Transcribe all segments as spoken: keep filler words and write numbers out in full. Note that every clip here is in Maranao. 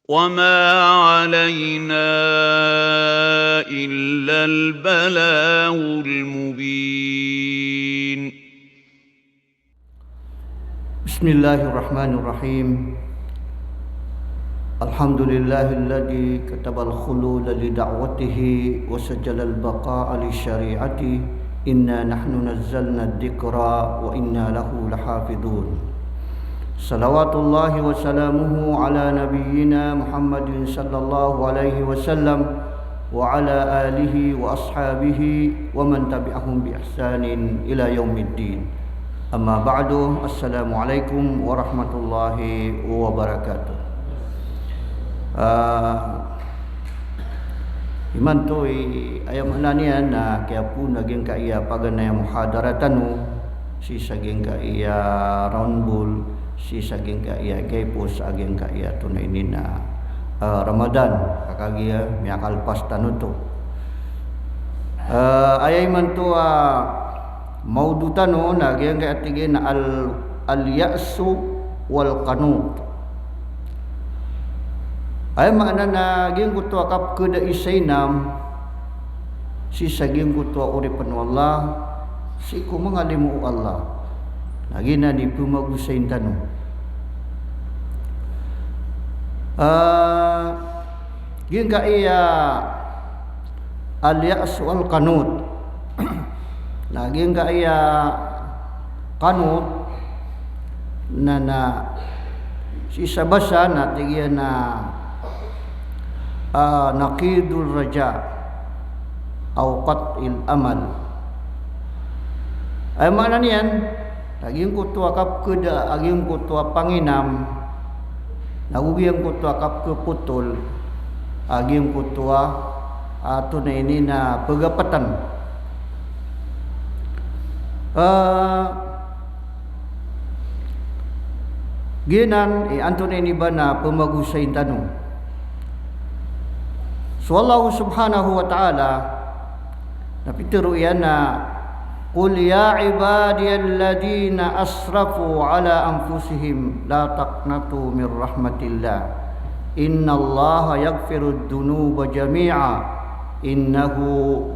وما علينا إلا البلاغ المبين. بسم الله الرحمن الرحيم. الحمد لله الذي كتب الخلود لدعوته وسجل البقاء لشريعته. إنا نحن نزلنا الذكر وإنا له لحافظون. صلوات الله وسلامه على نبينا محمد صلى الله عليه وسلم وعلى آله وأصحابه ومن تبعهم بإحسان إلى يوم الدين. أما بعد، السلام عليكم ورحمة الله وبركاته. Ah, imanto i, aya maana niyan na kiyapoon a giyangkaya paganay a muhadara tano, sii sa giyangkaya round ball, sii sa giyangkaya gaypos a giyangkaya tonaa ini na, ah, Ramadan, ka kagiya miyakalpas tano oto. Ah, aya imanto a mawdu tano na giyangkaya tig iyan a al, al-ya'su wal qanut. Aya maana na giyangkoto a kapkeda i sa inam sii sa giyangkoto a oripen o Allah, sii ko mangalimo o Allah. Na giyanan i pemagosayin tano. Ah, giyangkaya al-ya'su wal qanut. Na giyangkaya qanut na, na sii sa basa na tig iyan a, ah, naqidul raja aw qat'il amal. Aya maana niyan, a giyangkoto a kapkeda a giyangkoto a panginam, na go giyangkoto a kapkepotol a giyangkoto a, ah, tonaa ini na pegapetan. Ah, giyanan i antonaa ini ba na pemagosayin tano. So Allah subhanahu wa ta'ala na pitero iyan a, "Qul ya ibadiyalladhina asrafu ala anfusihim la taqnatu min rahmatillah. Innallaha yaghfirudh dhunuba jami'a. Innahu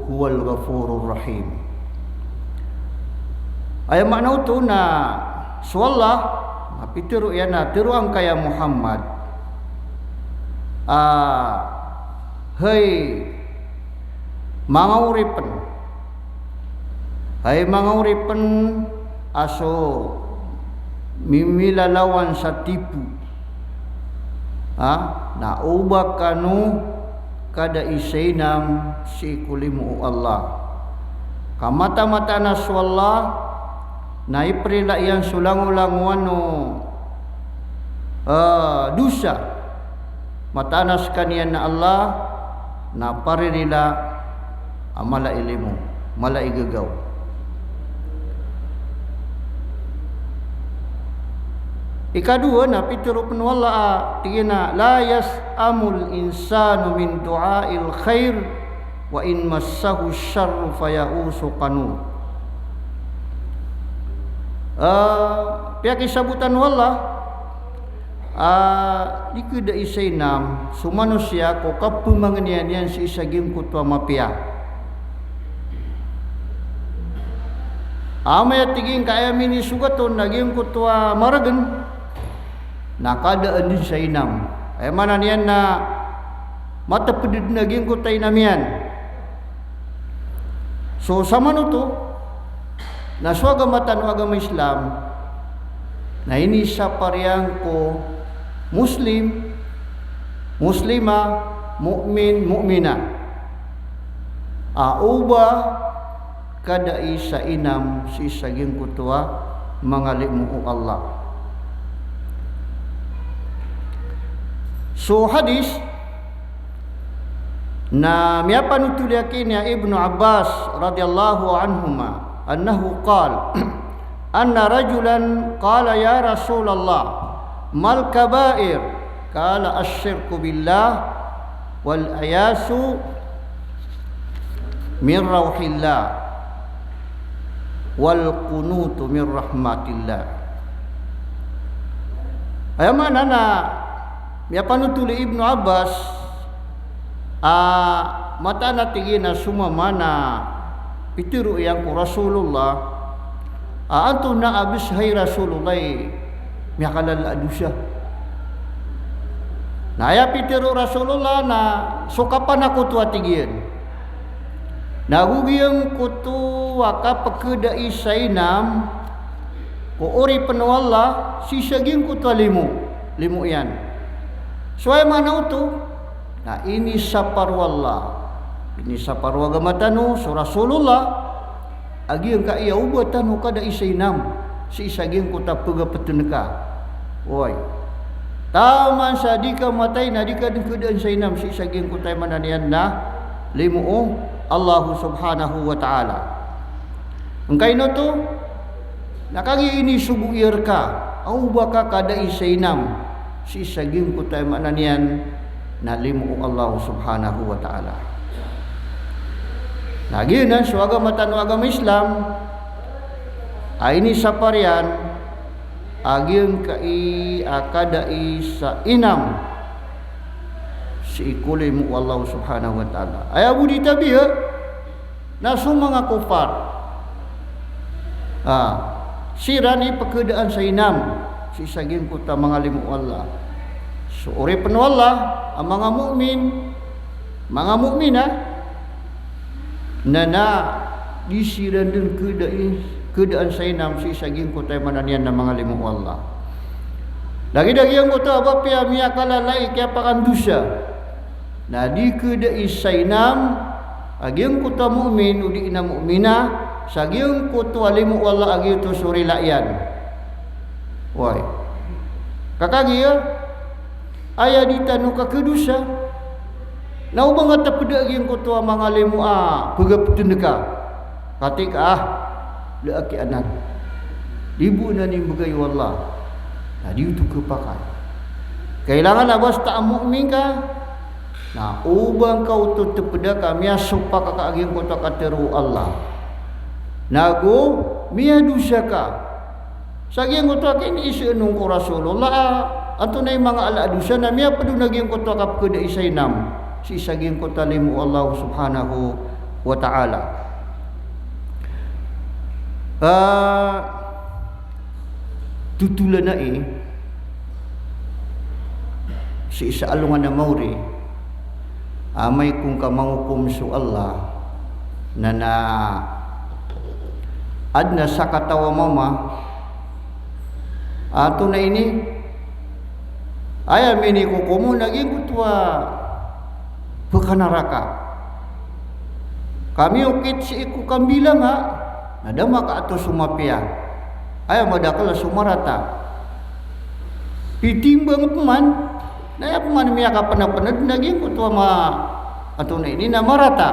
huwal ghafurur rahim." Aya maana oto na so Allah na pitero iyan a, tero angkaya Muhammad a, hay manga oripen, hay manga oripen a so mimilalawan sa tipo. Ha? Na oba kano kada i sa inam sii ko limo o Allah. Ka mataan-mataan a so Allah na iprila iyan so langolangowan o, eh, dosa. Mataan a sekaniyan na Allah na paririla a mala i limo, mala i gegaw. Ikadowa na pitero pen o Allah a, tig iyan a, "La yas'amul insanu min du'ail khair wa in massahu sharru faya'usu qanut." Eh, piyakisabotan o Allah a, di kada i sa inam so manosiya ko kapemangeniyan iyan sii sa giyangkoto a mapiya. Amay a tig iyan ka aya minisogat on na giyangkoto a maregen, na kada den sa inam. Aya maana niyan na mateped den a giyangkoto a inam iyan. So samanoto na so agama tano a agama Islam na inisapar iyan ko Muslim, Muslima, Mu'min, Mu'mina a oba kada i sa inam sii sa giyangkoto a mangalimo o Allah. So hadis na miyapanotol iyan a Ibnu Abbas radhiyallahu anhuma, annahu qal, anna rajulan qala, "Ya Rasulallah, mal kabair?" Qala, "Ash-shirku billah, wal ya'su min rawhillah, wal qunutu min rahmatillah." Aya maana na Miyapanotol i Ibnu Abbas a mataan a tig iyan a so mama na pitharo iyan ko Rasulullah a antonaa bes hay Rasulullah i miyakalala a dosa. Na aya pitharo o Rasulullah na so kapanakoto a tig iyan. Na go giyangkoto a kapkhadai sa inam ko oripn o Allah sii sa giyangkoto a limo, limo iyan. So aya maana oto, na inisapar o Allah, inisapar o agama tano so Rasulullah a giyangkaya o ba tano kadai sa inam sii sa giyangkoto a pgaptn ka. Oway. Taman sa di ka matay na di ka dn khadaan sa inam sii sa giyangkoto a aya maana niyan na limo o Allah subhanahu wa ta'ala. Angkaino oto, na kagiya inisogo iyan rka a o ba ka kadai sa inam sii sa giyangkoto a aya maana niyan na limo o Allah subhanahu wa ta'ala. Na giyanan so agama tano a agama Islam a inisapar iyan a giyangkai a kadai sa inam sii ko limo o Allah subhanahu wa ta'ala. Aya bo di tabiya na so manga kuffar, a, siran i pkhadaan sa inam sii sa giyangkoto a manga limo o Allah. So oripn o Allah a manga mu'min, manga mu'minah, na, na di siran dn khadai, khadaan sa inam sii sa giyangkoto a aya maana niyan na manga limo o Allah. Lagid a giyangkoto a ba piya miyakalala i kiyapakandosa. Na di khadai sa inam a giyangkoto a mu'min odi na mu'minah sa giyangkoto a limo o Allah a giyoto so rila iyan. Oway. Ka kagiya aya di tano kakhadosa na o ba nga tpda a giyangkoto a manga limo a pgaptn ka. Katii ka, ah, da aki anan. Di bo anan i mbgay o Allah. Na di oto khapakay. Kailangan a basta a mu'min ka, na o ba ngka oto tpda ka, miyasopak ka a giyangkoto a katharo o Allah. Na go miyadosa ka. Sa giyangkoto a kiniisaan on ko Rasulullah a antonaa i manga ala a dosa na miyapd on a giyangkoto a kapkhadai sa inam sii sa giyangkoto a limo o Allah subhanahu wa ta'ala. A, totolan ai sii sa alongan a maori, amay ko ngka mangokom so Allah, na, na adn a sakataw a mama, antonaa ini, aya minikokom on na giyangkoto a pkanaraka. Ka miyokit sii ko kambilanga, na da makaato so mapiya. Aya madakl a so marata. Pitimbang pman, na aya pman miyakapnapnad na giyangkoto a ma-, antonaa ini na marata.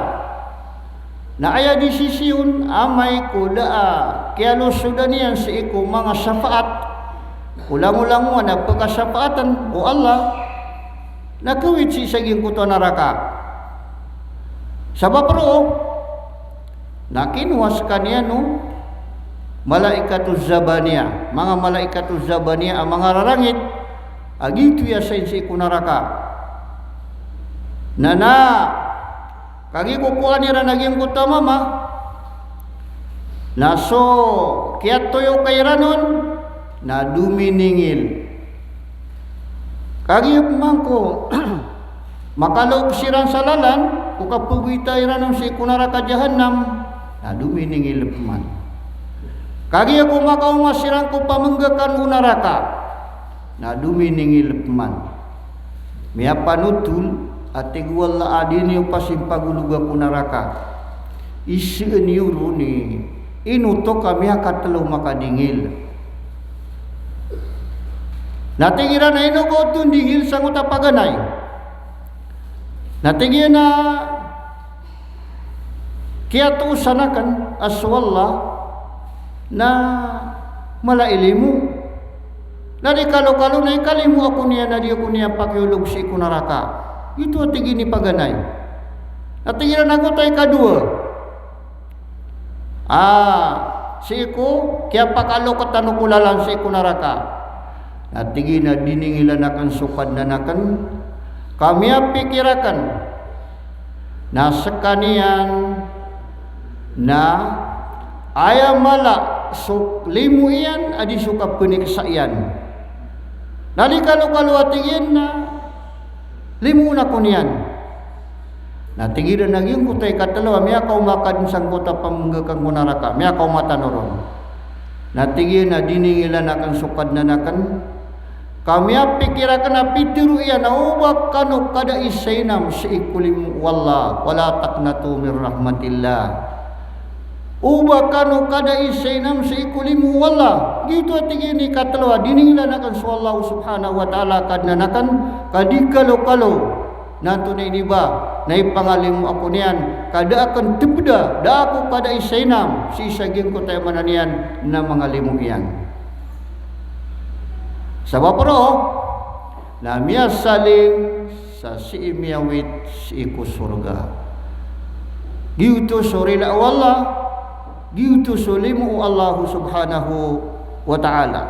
Na aya desisyon, amay ko da a kiyalosodan iyan sii ko manga shafaat, ko langolangowan a pkasafaatan o Allah, na kawit sii sa giyangkoto a naraka. Sabap roo, na kinowa skaniyan o malaikatu zabaniyah, manga malaikatu zabaniyah a manga rarangit a giyoto i asayn sii ko naraka. Na, na, kagiya kokowaan iran a giyangkoto a mama, na so kiyatoyoka iran on na dominingil. Kagiya pman ko makalook siran sa lalan ko kapagoyta iran on sii ko naraka jahannam, na dominingil pman. Kagiya ko makaoma siran ko pamanggakan o naraka, na dominingil pman. Miyapanotol a tig o Allah a di niyo pasimpagologa ko naraka. Isaan iyo ron i ino oto ka miyakatlo makadingil. Na tig iran a ino ka oto ndingil sangkoto a paganay. Na tig iyan a kiyatoosan akn a so Allah na mala i limo. Na di kalokalo na ikalimo ako niyan na di ako niyan pakiolog sii ko naraka. Giyoto a tig iyan i paganay. Na tig iran a giyoto a ikadowa. A, sii ko kiyapakalook tano ko lalan sii ko naraka. Na tig iyan a diningilan akn so Kadnan akn, ka miyapikir akn na skaniyan na aya mala so limo iyan a di so kapniksa iyan. Na di kalokalo a tig iyan na limoon ako niyan. Na tig iran a giyangkoto i katlo a miyakaoma ka dn sangkoto a pamnggkn ko naraka, miyakaoma tano ron. Na tig iyan a diningilan akn so Kadnan akn, ka miyapikir akn a pitharo iyan a oba kano kadai sa inam sii ko limo o Allah, wala taqnatu min rahmatillah. Oba kano kadai sa inam sii ko limo o Allah. Giyoto a tig iyan i katlo a diningilan akn so Allah subhanahu wa ta'ala a Kadnan akn, ka di kalokalo na antonaa i ba na ipangalimo ako niyan, ka da akn tpda, da ako kadai sa inam sii sa giyangkoto a aya maana niyan na mangalimo iyan. Sabap roo na miyasaling sa sii miyawit sii ko sorga. Giyoto so rila o Allah, giyoto so limo o Allah subhanahu wa ta'ala.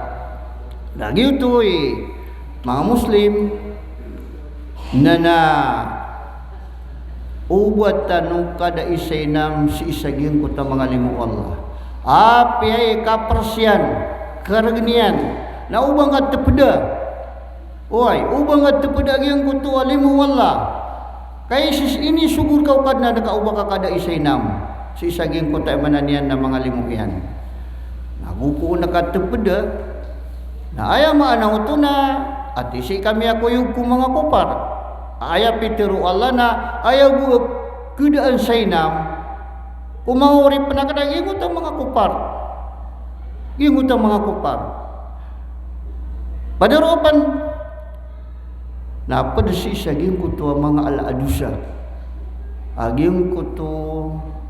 Na giyoto i manga Muslim, na na oba tano kadai sa inam sii sa giyangkoto a mangalimo o Allah. Apiya i kaprsiyan, kargn iyan, na oba ngka tpda. Oway, oba ngka tpda giyangkoto a limo o Allah. Ka isis ini sogor ka o Kadnan ka oba ka kadai sa inam sii sa giyangkoto a aya maana niyan na mangalimo iyan. Na go ko on ka tpda, na aya maana oto na ati sii ka miyakoyog ko manga kopar. Aya pitharo o Allah na aya bo a kadaan sa inam ko manga oripn akn a giyangkoto a manga kopar. Giyangkoto a manga kopar. Pd roo pn na pd sii sa giyangkoto a manga ala a dosa a giyangkoto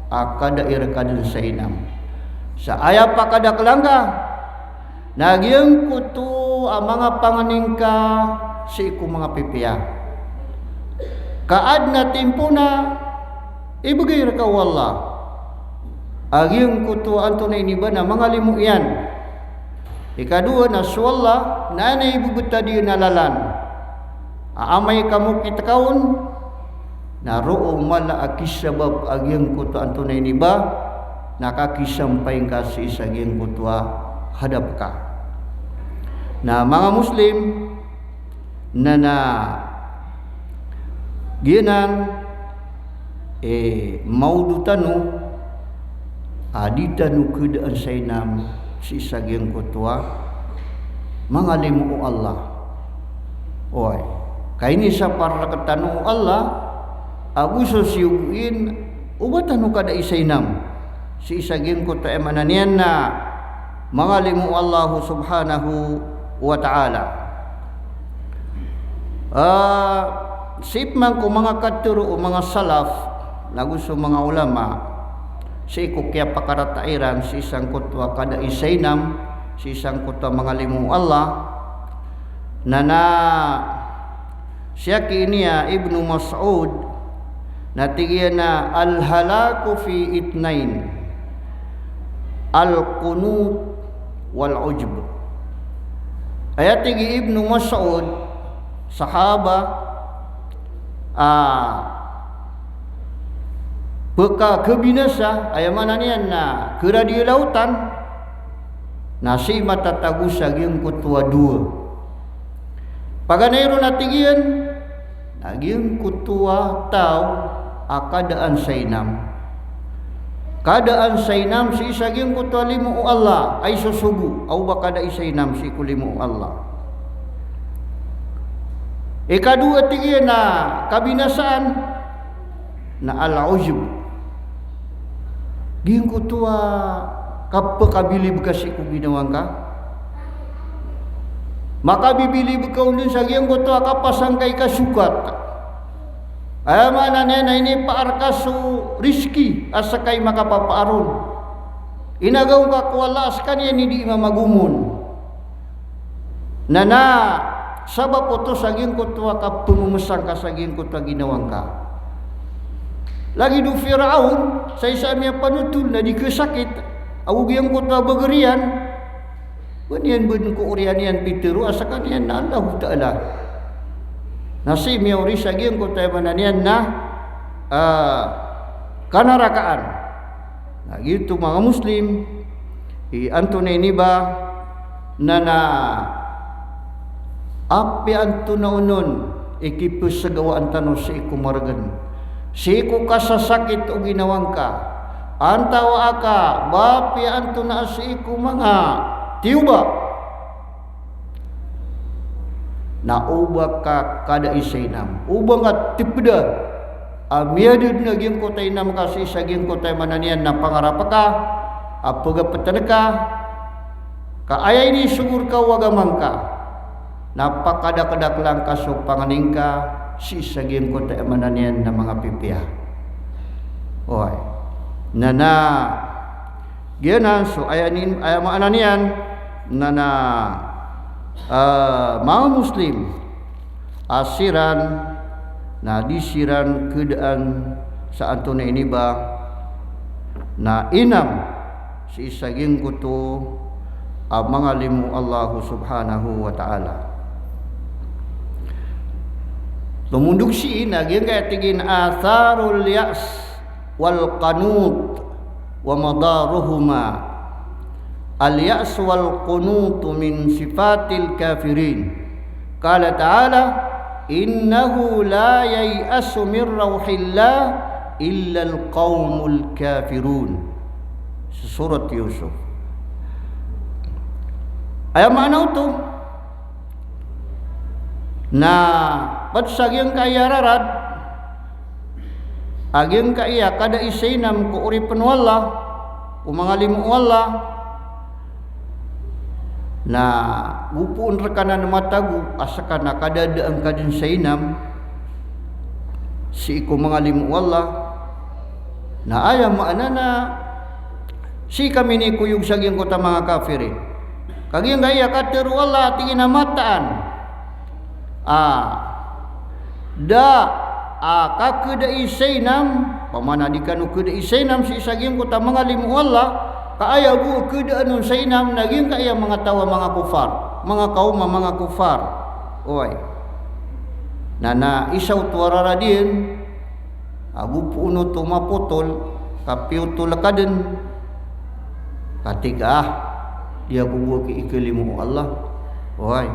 a kadai rka dn sa inam. Sa aya pakadakl angka na giyangkoto a manga pangni ngka sii ko manga pipiya. Ka adn a timpo na ibgay rka o Allah a giyangkoto a antonaa ini ba na mangalimo iyan. Ikadowa na so Allah na aya i bbtad iyan a lalan a amay ka mokit ka on, na roo mala a kisabap a giyangkoto a antonaa ini ba na kakisampay ngka sii sa giyangkoto a hadap ka. Na manga Muslim, na na giyanan, eh, maoto tano a di tano kadaan sa inam sii sa giyangkoto a mangalimo o Allah. Oway, ka inisapar rktano o Allah ago so siyogo iyan, oba tano kadai sa inam sii sa giyangkoto a aya maana niyan na mangalimo o Allah subhanahu wa ta'ala. Ah, sii pman ko manga katharo o manga salaf, nago so manga ulama, sii ko kiyapakarata iran sii sangkoto a kadai sa inam sii sangkoto a mangalimo o Allah, na na siyaki ini a Ibnu Mas'ud, na tig iyan a, "Al-halaku fi ithnain, al-qunut wal-ujb." Aya tig i Ibnu Mas'ud, sahaba, a pkakabinasa, aya maana niyan na kharadi a laotan, na sii matatago sa giyangkoto a dowa. Paganay ron a tig iyan, na giyangkoto a taw a kadaan sa inam. Kadaan sa inam sii sa giyangkoto a limo o Allah, a isosogo, a oba kadai sa inam sii ko limo o Allah. Ikadowa tig iyan a kabinasaan, na al-ujb. Giyangkoto a kapakabilib ka sii ko ginawa ngka. Makabibilib ka on dn sa giyangkoto a kapasang ka i kasokat. Aya maana niyan na inipaar ka so rizki a ska i makapapaar on. Inagaw ngka ko Allah a skaniyan i dii mamagomon. Na na sabap oto sa giyangkoto a kapmamsang ka sa giyangkoto a ginawa ngka. Lagid o Firaon, sa isa a miyapanotol na di khasakit, ago giyangkoto a bagr iyan, Ba niyan bo dn ko oriyan iyan pitharo a skaniyan na Allahu Ta'ala. Na sii miyaori sa giyangkoto a aya maana niyan na, ah, kanarakaan. Na giyoto manga Muslim, i antonaa ini ba, na na apiya antonaa on i kipesagawaan tano sii ko margn, sii ko kasasakit o ginawa ngka, antawaa ka ba apiya antonaa sii ko manga tiyoba, na oba ka kadai sa inam, oba ngka tpda a miyadn a giyangkoto a inam ka sii sa giyangkoto a aya maana niyan na pangarap ka a pgaptn ka, ka aya inisogo rka o agama ngka, na pakadakdakla ngka so pangni ngka sii sa giyangkoto a aya maana niyan na manga pipiya. Oway. Na na giyanan so aya ni, aya maana niyan na na, ah, manga Muslim a siran na di siran khadaan sa antonaa ini ba, na inam sii sa giyangkoto a manga limo o Allah Subhanahu wa Ta'ala. Tomondog sii na giyangkaya tig iyan atharul ya's wal qanut wa madaruhuma. Al-ya's wal qunutu min sifatil kafirin. Qala ta'ala, "Innahu la yay'asu min rauhillah illal qaumul kafirun." Surat Yusuf. Aya maana oto, na pd sa giyangkaya rarad a giyangkaya kadai sa inam ko oripn o Allah, ko manga limo o Allah, na gopoon rka nan matago a ska na kadadaan ka dn sa inam sii ko manga limo o Allah. Na aya maana na sii ka minikoyog sa giyangkoto a manga kafirin. Ka giyangkaya katharo o Allah a tig iyan a mataan a da a kakhadai sa inam, pamana di kano khadai sa inam sii sa giyangkoto a manga limo o Allah, ka aya bo khadaan on sa inam na giyangkaya manga taw a manga kofar, manga kawm a manga kofar. Oway. Na na isa oto a rarad iyan, ago poon oto mapotol, kapiyotol ka dn. Katii ka, ah, di ako bo ki-, ikalimo o Allah. Oway.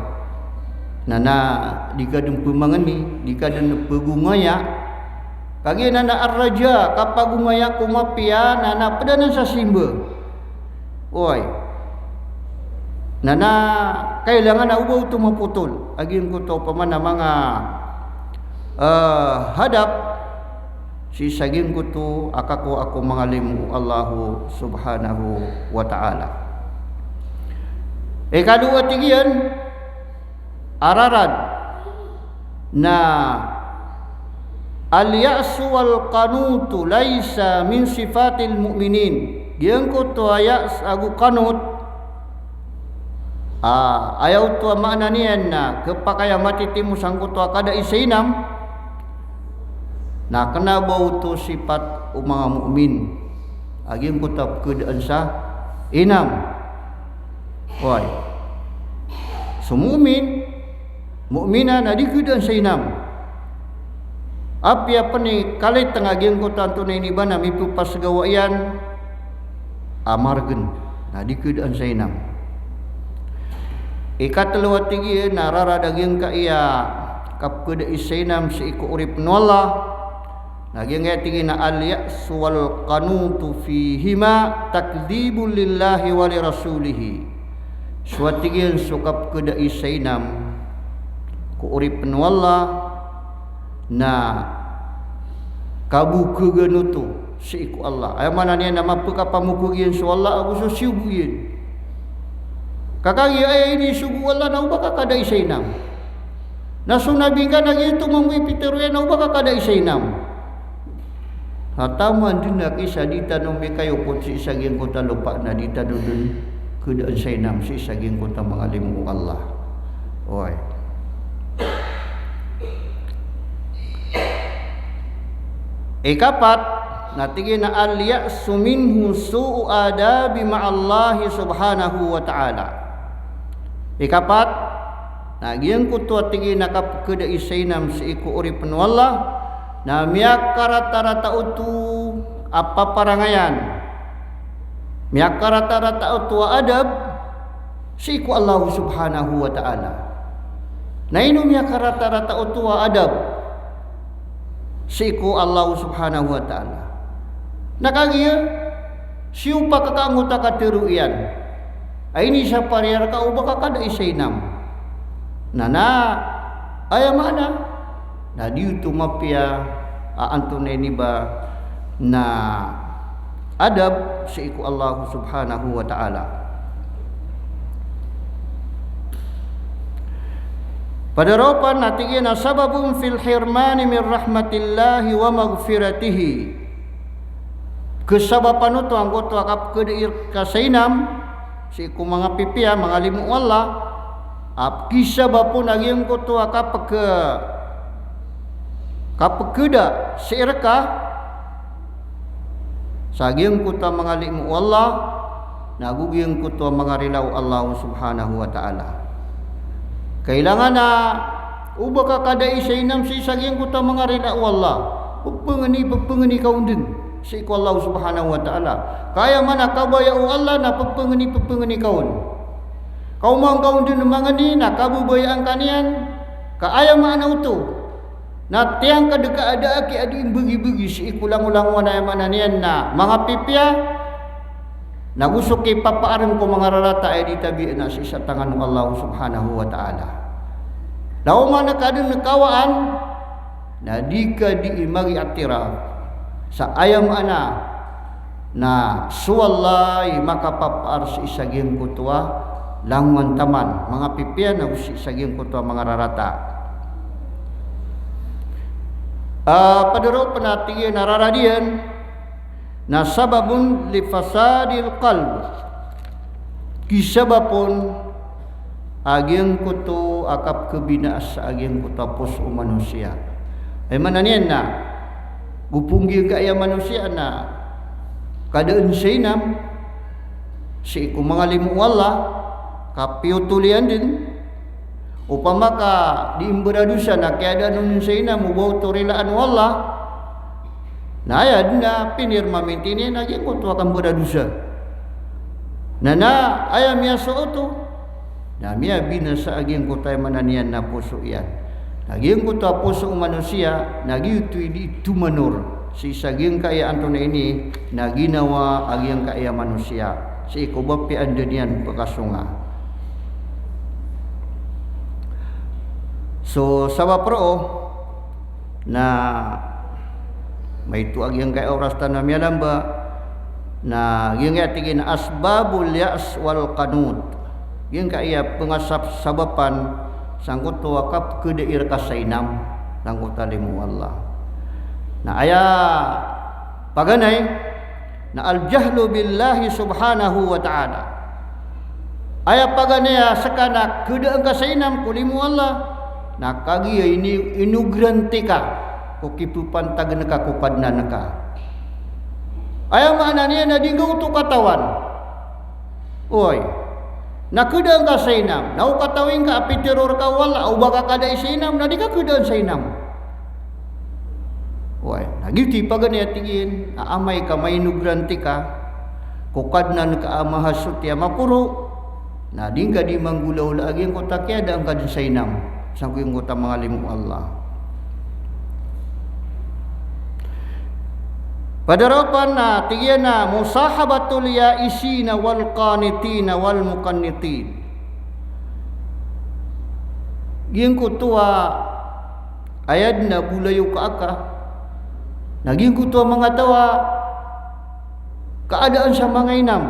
Na na di ka dn pmangni, di ka dn pagongaya. Kagiya na na ar-raja, kapagongaya ko mapiya, na na pd anan sa simba. Oway. Na na kailangan a oba oto mapotol a giyangkoto pamana manga, eh, hadap sii sa giyangkoto a kakowa ko manga limo o Allah Subhanahu wa Ta'ala. Ikadowa tig iyan a rarad na al-ya'su wal qanutu laysa min sifatil mu'minin. Giyangkoto a ya's ago qanut, a, aya oto a maana niyan na khapakay a matitimo sangkoto a kadai sa inam, na kna ba oto sipat o manga mu'min a giyangkoto a pkhadaan sa inam. Oway. So mu'min, mu'mina na di khadaan sa inam. Apiya pn i kalitng a giyangkoto a antonaa ini ba na mipphasgawa iyan a margn, na di khadaan sa inam. Ikatlo a tig iyan a rarad a giyangkaya kapkhadai sa inam sii ko oripn o Allah, na giyangkaya tig iyan a al-ya'su wal qanutu fihima takdhibun lillahi wa li rasulihi. So a tig iyan so kapkhadai sa inam ko oripn o Allah na kabokhagan oto sii ko Allah. Aya maana niyan na mapkhapamokhagan iyan so Allah ago so siyogo iyan. Ka kagiya aya inisogo o Allah na oba ka kadai sa inam. Na so Nabi ngka na giyoto mambo i pitharo iyan a oba ka kadai sa inam. Ha taman dn a kisa di tano mikayokot sii sa giyangkoto a lopa na di tano dn khadaan sa inam sii sa giyangkoto a manga limo o Allah. Oway. Ikapat, na tig iyan a al-ya'su minhu su'u adabi ma'allahi subhanahu wa ta'ala. Ikapat, na giyangkoto a tig iyan a kapkhada i sainam sii ko oripn o Allah, na miyakaratarata oto a paparangayan, miyakaratarata oto a adab sii ko Allah subhanahu wa ta'ala. Na ino miyakaratarata oto a adab sii ko Allah subhanahu wa ta'ala? Na kagiya siyopak ka angkoto a katharo iyan a inisapar iyan rka o ba ka kada i sainam. Na, na aya maana na di oto mapiya a antonaa ini ba na adab sii ko Allah subhanahu wa ta'ala. Pd a roo pn na tig iyan a sababun fil hirmani min rahmatillahi wa maghfiratihi. Khasabapan oto angkoto a kapkhada i rka sainam sii ko manga pipiya, manga limo o Allah, a pkhisabap on a giyangkoto a kapkh-, kapkhada sii rka sa giyangkoto a manga limo o Allah, na ago giyangkoto a manga rila o Allah subhanahu wa ta'ala. Kailangan a o ba ka kada i sainam sii sa giyangkoto a manga rila o Allah. Pphangni, pphangni ka on dn sii ko Allah subhanahu wa ta'ala. Ka aya maana kabaya o Allah na pphangni, pphangni ka on. Ka oman ka on dn mangni na kababayaan ka niyan. Ka aya maana oto na tiyangkd ka a da a kiyaadn mbgibgi sii ko langolangowan a aya maana niyan na manga pipiya, na go so kipapaarn ko manga rarata a aya di tabiya na sii sa tangan o Allah subhanahu wa ta'ala. Na oman ka dn kawaan, na di ka di i mag-i'tiraf sa aya maana na so Allah i makapapaar sii sa giyangkoto a langowan taman, manga pipiya na go sii sa giyangkoto a manga rarata. Ah, pd a roo pn a tig iyan a rarad iyan na sababun li fasadil qalb. Khisabap on a giyangkoto a kapkhabinaa sa giyangkoto a poso o manosiya. Aya maana niyan na go pn giyangkaya manosiya na kadaan sainam sii ko manga limo o Allah, kapiyotol iyan dn. Opama ka di mbaradosa na kiyadaan on sainam o ba oto rilaan o Allah, na aya dn a pinirmaminti niyan a giyangkoto a kambaradosa. Na, na aya miyasowa oto na miyabinasa a giyangkoto a aya maana niyan na poso iyan. Na giyangkoto a poso o manosiya na giyoto i di tomanor sii sa giyangkaya antonaa ini na ginawa a giyangkaya manosiya sii ko ba piyaanda niyan pkasonga. So sabap roo na maito a giyangkaya oras tano a miyalamba, na giyangkaya tig iyan a asbabul ya's wal qanut. Giyangkaya pngasap-, sabapan sangkoto a kapkhada i rka sainam sangkoto a limo o Allah. Na aya paganay na al-jahlu billahi subhanahu wa ta'ala. Aya paganay a ska na khadaan ka sainam ko limo o Allah, na kagiya ini-, inogranti ka ko kipphantagn ka ko Kadnan ka. Aya maana niyan na di ngka oto katawan. Oy. Na khadaan ka sainam, na o katawi ngka a pitharo rka o Allah a o ba ka kada i sainam, na di ka khadaan sainam. Oy, na giyoto i paganay a tig iyan a amay ka mainogranti ka ko Kadnan ka a Mahasoti a Maporo, na di ngka di manggolawla a giyangkoto a kiyadaan ka dn sainam sangkoto a manga limo o Allah. Pd a roo pn na tig iyan a musahabatul ya'isina wal qanitina wal muqannitin. Giyangkoto a aya dn a bolayoka aka na giyangkoto a manga taw a kaadaan sa manga inam.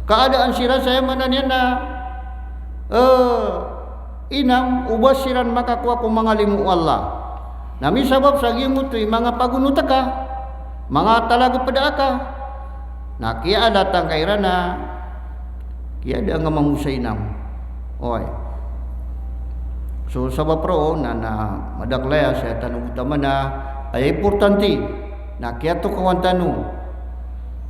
Kaadaan siran sa aya maana niyan na, eh, inam, o ba siran makakowa ko manga limo o Allah. Na misabap sa giyangkoto i manga pagonot ka, manga talagpda ka, na kiyaalatan ka iran a kiyadaan ka mambo sainam. Oy. So sabap roo na, na madakl aya sa tano oto a maana, aya importante na kiyatokawan tano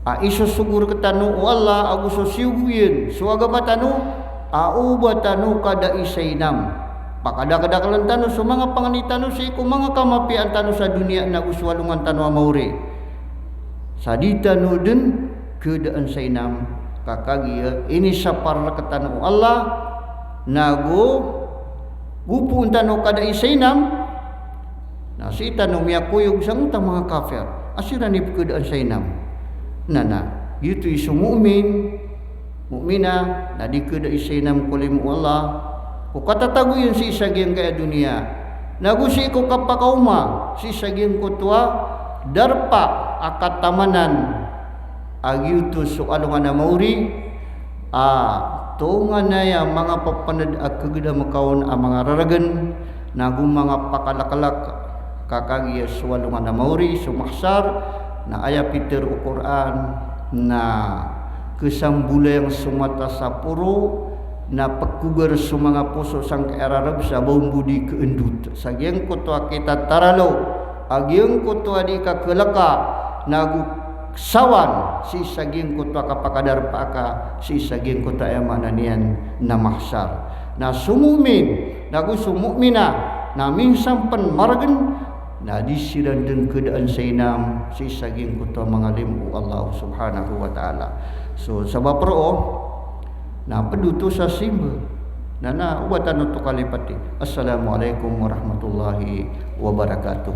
a isosogo rktano o Allah ago so siyogo iyan so agama tano, a o ba tano kadai sa inam. Pakadakdaklan tano so manga pangni tano sii ko manga kamapiyaan tano sa doniya nago so alongan tano a maori. Sa di tano den kadaan sa inam, ka kagiya inisapar rektano o Allah, nago gopoon tano kadai sa inam, na sii tano miyakoyog sangkoto a manga kafir a siran i pekadaan sa inam. Na, na, giyoto i so mu'min, mu'mina, na di kadai sa inam ko limo o Allah, ko katatago iyan sii sa giyangkaya doniya, nago sii ko kapakaoma sii sa giyangkoto a darpa a katamanan a giyoto so alongan a maori, a tonganay a manga pepened a kegedam kaon a manga reregen, nago manga pakaleklek, ka kagiya so alongan a maori, so mahsar, na aya pitero o Qur'an, na kesambolayang so mata sa poro, na pekogar so manga poso sangkai a rareb sa ba ombo di keendot. Sa giyangkoto a kitataralo a giyangkoto a di kakeleka, nago sawan sii sa giyangkoto a kapakadarpa aka sii sa giyangkoto a aya maana niyan na mahsar. Na so mu'min, nago so mu'mina, na minsan pen maregen, na di siran den kadaan sa inam sii sa giyangkoto a manga limo o Allah subhanahu wa ta'ala. So sabap roo, na ped oto sa simba. Na, na, o ba tano oto kalipati. Assalamu alaikum warahmatullahi wabarakatuh.